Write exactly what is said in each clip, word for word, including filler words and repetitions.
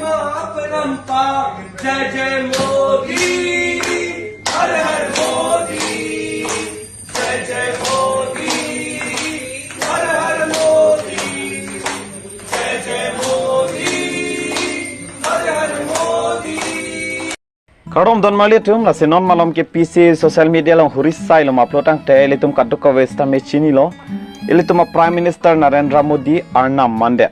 अपनम पाक जय जय मोदी, हर हर मोदी, जय जय मोदी, हर हर मोदी, जय जय मोदी, हर हर Modi. Kardom don marli atum, lasi non malom ke pisi social media along huri sai lo ma pulo tangte ilitum kadokave sitame chinilo. Ilitum a Prime Minister Narendra Modi arnam mandet.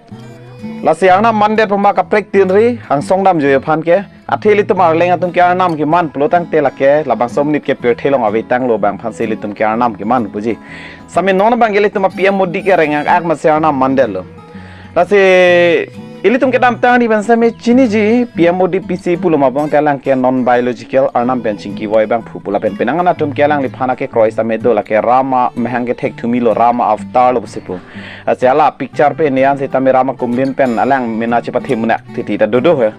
Lasi arnam mandet puma kaprek tin ri angsong damjui aphan ke. Athe ilitum arleng atum ke arnam keman pulo tangte lake labangso amonit ke pirthe along ave tanglo abang aphansi ilitum ke arnam keman puji. Sami non abang ke ilitum a P M Modi ke rengak ak masi arnam mandetlo. Lasi ilitum kedamtang arni pen sami chiniji P M Modi pisi pulo ma pulo tangte alang ke non biological arnam pen chingki voi abang phu pu lapen penang an atum ke alangliphan akekroi sami do lake Ram amahang kethek thumilo, Ram avatar lo pusi pu. Lasi hala picture pen ne an sitame Ram akumlin pen alang mena chepathe munak titi ta dodo he.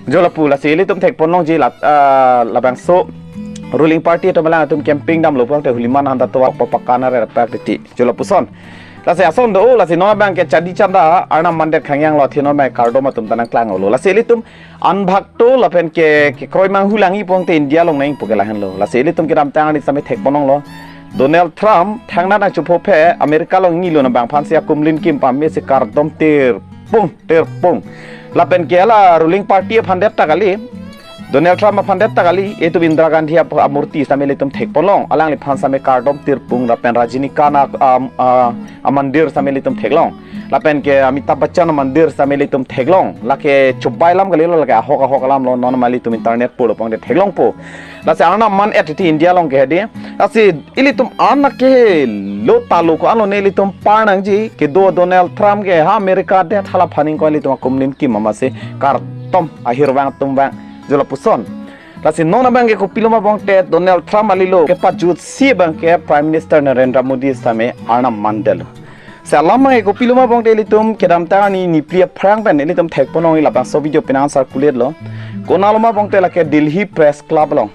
Jo lapu lasi ilitum thekpon longji lat, ah, labangso ruling party atum alang atum campaign damlo pulo tangte holiman handa to pa pakana re pak titi. Jo lapuson. Lasi ason do, lasi non abang ke chadi chanda arnam mandet khangyang lo, athe non abang kardom atum ta nangklang lo. Lasi ilitum anbhak to lapen ke, kekroi manghu langji pulo tangte India along nangpo ke lahenlo. Lasi ilitum kedamtang arni sami thekpon longlo. Donald Trump thangnat nangchopho phe America along nilo, non abang aphansi akumlin kim pamesi kardom tirpung, tirpung. Lapen ke hala ruling party aphan det ta kali, Donald Trump aphan det ta kali, itum Indira Gandhi ap-, amurti sami ilitum thekpon long, alangliphan sami kardom tirpung, lapen Rajinikanth a, a, a, amandir sami ilitum theklong. Lapen ke Amitabh Bachchan amandir sami ilitum theklong. Lake chobei alam kalilo, lake ahok ahok alam lo, non ma ilitum internet pulo pulo tangte theklongpo. Lasi arnam man-et titi India along ke hedi. Lasi ilitum an ke lo talo ko-an lo ne ilitum par nangji, kedo Donald Trump ke ha America det, hala aphan ingkoi ilitum akumlin kim amasi kardom ahirvang atum vang. Jo lapuson. Lasi non abang ke kopilo ma pulo tangte Donald Trump alilo kepajutsi abang ke Prime Minister Narendra Modi sitame arnam mandetlo. Si alam abang ke kopilo ma pulo tangte ilitum kedamtang arni niphli aphrang pen ilitum thekpon longji, labangso video penang circulate lo. Konatlo ma pulo tangte lake Delhi Press Club along.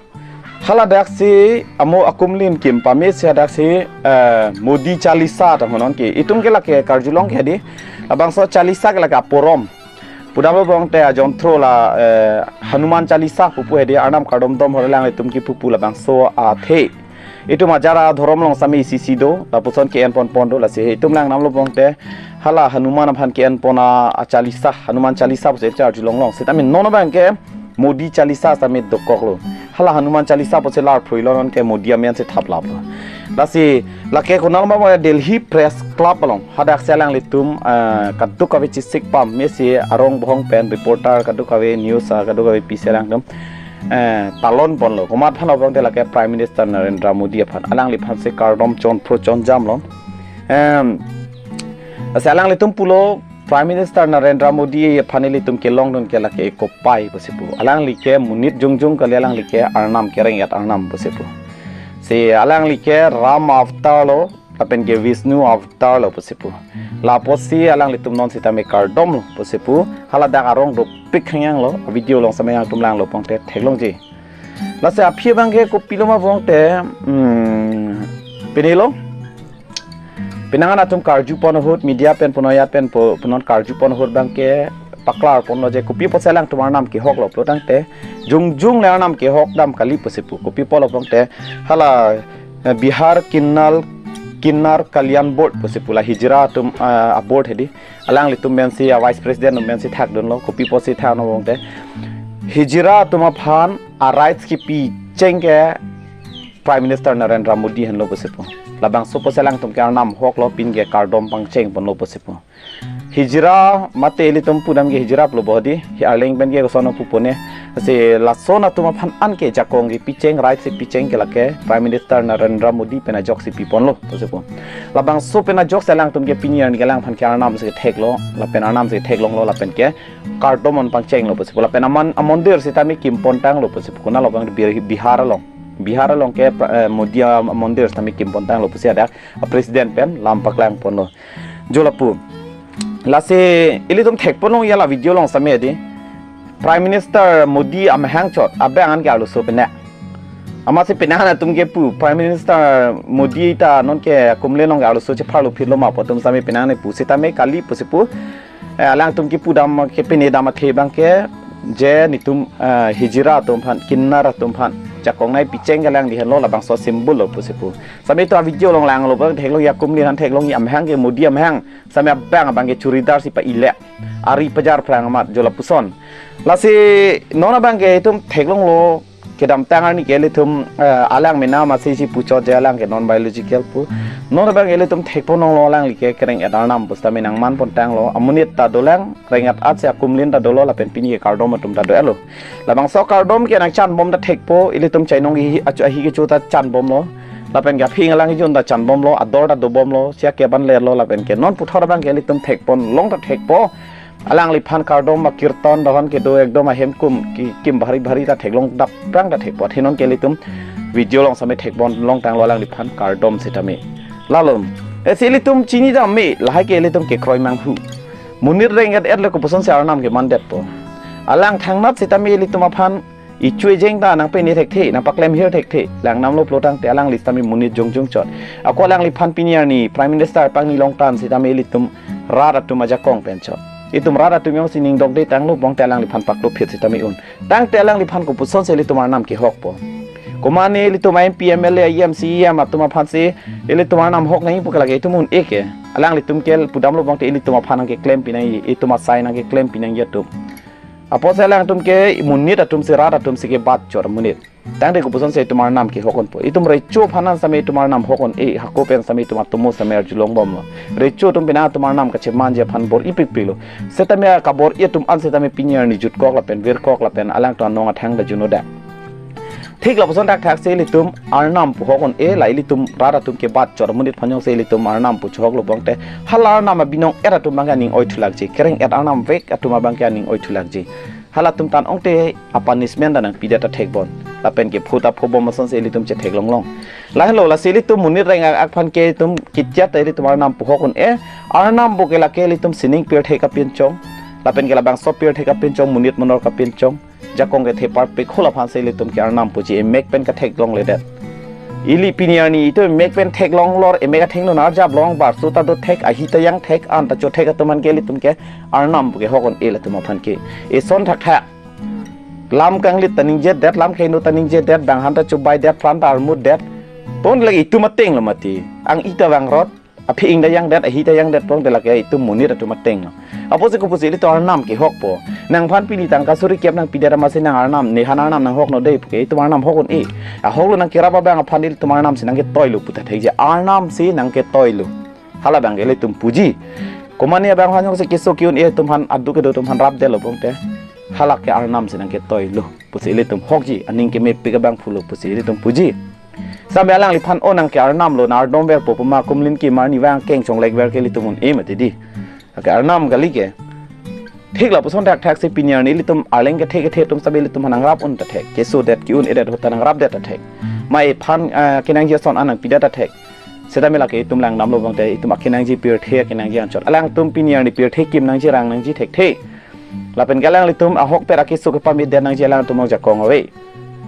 Hala daksi amo akumlin kim pamesi hadaksi, eh, Modi Chalisa ta honon ke. Itum ke lake karjulong ke hedi. Labangso Chalisa ke lake aporom. Pudamlo pulo tangte ajontro la, eh, Hanuman Chalisa pupu hedi, arnam kardom dom hor alanglitum kipu pu labangso athe. Itum ajar adhorom along sami isi isi do, lapuson ke-enpon pon do, lasi itum langdamlo pulo tangte hala Hanuman aphan ke-enpon a, a Chalisa, Hanuman Chalisa pusi charjulong long. Sitame non abang ke Modi Chalisa sami dokoklo. Hala Hanuman Chalisa pusi lar phruilo, non ke Modi amen si thaplaplo. Lasi lake konatlo ma pulo tangte Delhi Press Club along hadaksi alanglitum, eh, kadokave chesik pamesi arong bohong pen reporter kadokave news, ah, kadokave pisi alangtum, eh, talon ponlo. Komat aphan lo pulo tangte lake Prime Minister Narendra Modi aphan. Alangliphansi kardom chonphro chonjamlo. Em, lasi alanglitum pulo Prime Minister Narendra Modi aphan ilitum kelongdun ke lake kopai pusi pu. Alangli ke monit jongjong kali, alangli ke arnam kereng-et arnam pusi pu. Si alangli ke Ram avatar lo, lapen ke Vishnu avatar lo pusi pu. Lapusi alanglitum non sitame kardom lo pusi pu. Hala dak arong dopik khangyang lo, video along sami nangtum langlo pulo tangte theklongji. Lasi aphi abang ke kopilo ma pulo tangte, hmm, pini lo. Penang an atum karju pon ahut, media pen punon ajat pen pu-, punon karju pon ahut abang ke paklar ponlo je kopi apotsi alangtum arnam kehoklo pulo tangte jongjong le arnam kehok dam kali pusi pu. Kopi apotlo pulo tangte hala, eh, Bihar Kinnar, Kinnar Kalyan Board pusi pu la hijra atum, eh, a board hedi. Alanglitum pensi a vice president atum pensi thakdunlo, kopi apotsi thakdun pulo tangte hijra atum aphan a rights kipicheng ke Prime Minister Narendra Modi henlo pusi pu. Labangso apotsi alangtum ke arnam hoklo, pin ke kardom pangcheng ponlo pusi pu. Hijra mate ilitum pudam ke hijra pulo bo hedi, hi arleng pen ke koson pupo ne. Si lason atum aphan an ke jakong kipicheng, rights kipicheng ke lake Prime Minister Narendra Modi pen ajoksi piponlo pusi pu. Labangso pen ajoksi alangtum ke pini arni ke alangphan ke arnam si theklo, lapen arnam si theklonglo, lapen ke kardom an pangchenglo pusi pu. Lapen aman, amondir sitame kim pontanglo pusi pu. Konatlo abang Bihar, Bihar along. Bihar along ke pra-, eh, Modi amondir sitame kim pontanglo pusi hadak a president pen lam paklang ponlo. Jo lapu. Lasi ilitum thekpon longji la video along sami hedi. Prime Minister Modi amahang chot abang an ke arloso pene. Amatsi penang an atum ke pu, Prime Minister Modi ta non ke akumlin along ke arloso chepharlo phitlo ma pu atum sami penang ne pu, sitame kali pusi pu. Eh, alangtum kipudam kepinedam athe abang ke je netum, eh, hijira atum aphan, Kinnar atum aphan jakong nangpicheng ke alangli henlo, labangso symbol lo pusi pu. Sami to a-video along langlo abang, theklongji akumlin aphan, theklongji amahang ke Modi amahang. Sami abang abang ke churidar si pa-ilek, ari pajar phrang amat jo lapuson. Lasi non abang ke itum theklonglo, kedamtang arni ke ilitum, eh, alang mena masi si puchot je alang ke non biological pu. Non abang ke ilitum thekpon longlo, alangli ke kereng-et arnam pu sitame nangman pon tanglo. Amonit ta dolang, reng-et atsi akumlin ta dolo, lapen pini ke kardom atum ta do-etlo. Labangso kardom ke nangchanbom ta thekpo, ilitum chainong hi achu ahi kecho ta chanbomlo. Lapen ke aphing alang hijun ta chanbomlo, ador ta dobomlo, siak ke ban lerlo, lapen ke non puthot abang ke ilitum thekpon long ta thekpo. Alangliphan kardom akirtan dohon kedo ekdom ahemkum ki-, kim bhari bhari ta theklong dap prang ta thekpo. Athe non ke ilitum video along sami thekpon long tanglo alangliphan kardom sitame. Lalo, eh, si ilitum chinidam me, lahai ke ilitum kekroi manghu. Monit reng-et-et le kopuson si arnam kemandetpo. Alang thangnat sitame ilitum aphan ichu ejeng ta nangpene thekthe, nangpaklem hir thekthe, langdamlo pulo tangte alangli sitame monit jongjong chot. Ako alangliphan pini arni Prime Minister pangni longtan sitame ilitum rat atum ajakong pen chot. Itum rat atum jongsi ning dokde tanglo abang te alangliphan paklo phit sitame un. Tangte alangliphan kopuson si ilitum arnam kehokpo. Komane ilitum M P, M L A, E M, C E M atum aphan si ilitum arnam hok nangji pu ke lake itum un-e ke. Alanglitum ke pudamlo abang te ilitum aphan nangkeklem pinangji, itum asai nangkeklem pinangji atum. Apotsi alangtum ke monit atum si, rat atum si kebat chot amonit. Tangte kopuson si itum arnam kehok unpo. Itum recho aphan an sami itum arnam hok un-e, hako pen sami itum atomo sami arjulongbomlo. Recho atum pina atum arnam kachemanje aphan bor-ipikpiklo. Sitame kabor-i atum an sitame pini arni jutkok lapen virkok lapen alangtum anong athang ta junodak. Thik lapuson thakthak si ilitum arnam pu hok un-e, la ilitum rat atum kebat chot amonit aphan jongsi ilitum arnam pu chehoklo abang te, hala arnam abinong-et atum abang ke aning oithu lakji. Kereng-et arnam vek atum abang ke aning oithu lakji. Halatum tan ongte a-punishment ta nangpidet ta thekbom. Lapen ke phu ta phobom ason si ilitum chetheklong long. Lahenlo, lasi ilitum monit reng-et aphan ke itum kitiat ta ilitum arnam pu hok un-e. Arnam pu ke lake ilitum sining pirthe kapinchong. Lapen ke labangso pirthe kapinchong, monit monor kapinchong. Jakong kethe parpik hula aphan si ilitum ke arnam puji emek pen katheklongledet. Ili pini arni itum emek pen theklong lor, emek athengno arjap long, barso ta do thek, ahi ta jang thek, an ta cho thek atum aphan ke ilitum ke arnam pu ke hok un-e latum aphan ke. Eson thakthak. Lam kanglit ta ningjedet, lam kheno ta ningjedet, bang han ta chobaidet, pran ta armutdet. Pon lake itum atenglo mati. Ang-i ta vangrot, aphi-ing ta jangdet, ahi ta jangdet pon te lake itum monit atum atenglo. Apotsi kopusi ilitum arnam kehokpo. Nangphan pini tangka suri kep nangpidet amatsi nang arnam, nephan arnam nanghoknon dei pu ke itum arnam hok un-e. Ahoklo nangkerap abang aphan ilitum arnam si nangketoilo pu ta thekji, arnam si nangketoilo. Hala abang ke ilitum puji. Komane abang aphan jongsi keso ke-un-e atum aphan, aduk kedo atum aphan rapdetlo abang te, hala ke arnam si nangketoilo pusi ilitum hokji, aning kemepik abang pulo pusi ilitum puji. Sami alangliphan o nang ke arnamlo, nang ardom verpo puma akumlin kim arni vang keng chonglek ver ke ilitum un-e mati di. Ke arnam kali ke. Thik lapuson thakthak si pini arni ilitum arleng kethe kethe atum sami ilitum aphan nangrap un ta thek. Kesodet ke-un-edet ahut ta nangrapdet ta thek. Ma ephan, ah, kenangji ason an nangpidet ta thek. Sitame lake itum langdamlo abang te itum akenangji pirthe akenangji anchot. Alangtum pini arni pirthe kim nangji, rang nangji thekthe. Lapen ke alanglitum ahokpet akeso kepamedet nangji alangtum along jakong ave.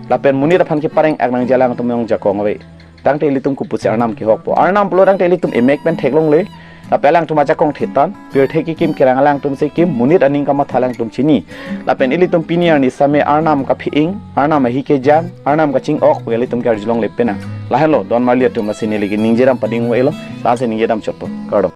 Lapen monit aphan kepareng-et nangji alangtum along jakong ave. Tangte ilitum kopusi arnam kehokpo. Arnam pulo tangte ilitum emek pen theklongle. Lapen alangtum ajakong thetan, pirthe kekim kerang alangtum si kim, monit aning kamatha alangtum chini. Lapen ilitum pini arni sami arnam kaphi-ing, arnam ahi kejan, arnam kaching-ok pu ke ilitum ke arjulongle pena. Lahenlo, don marli atum, lasi neli ke ningjedam pading-elo, lasi ningjedam chotpo. Kardom.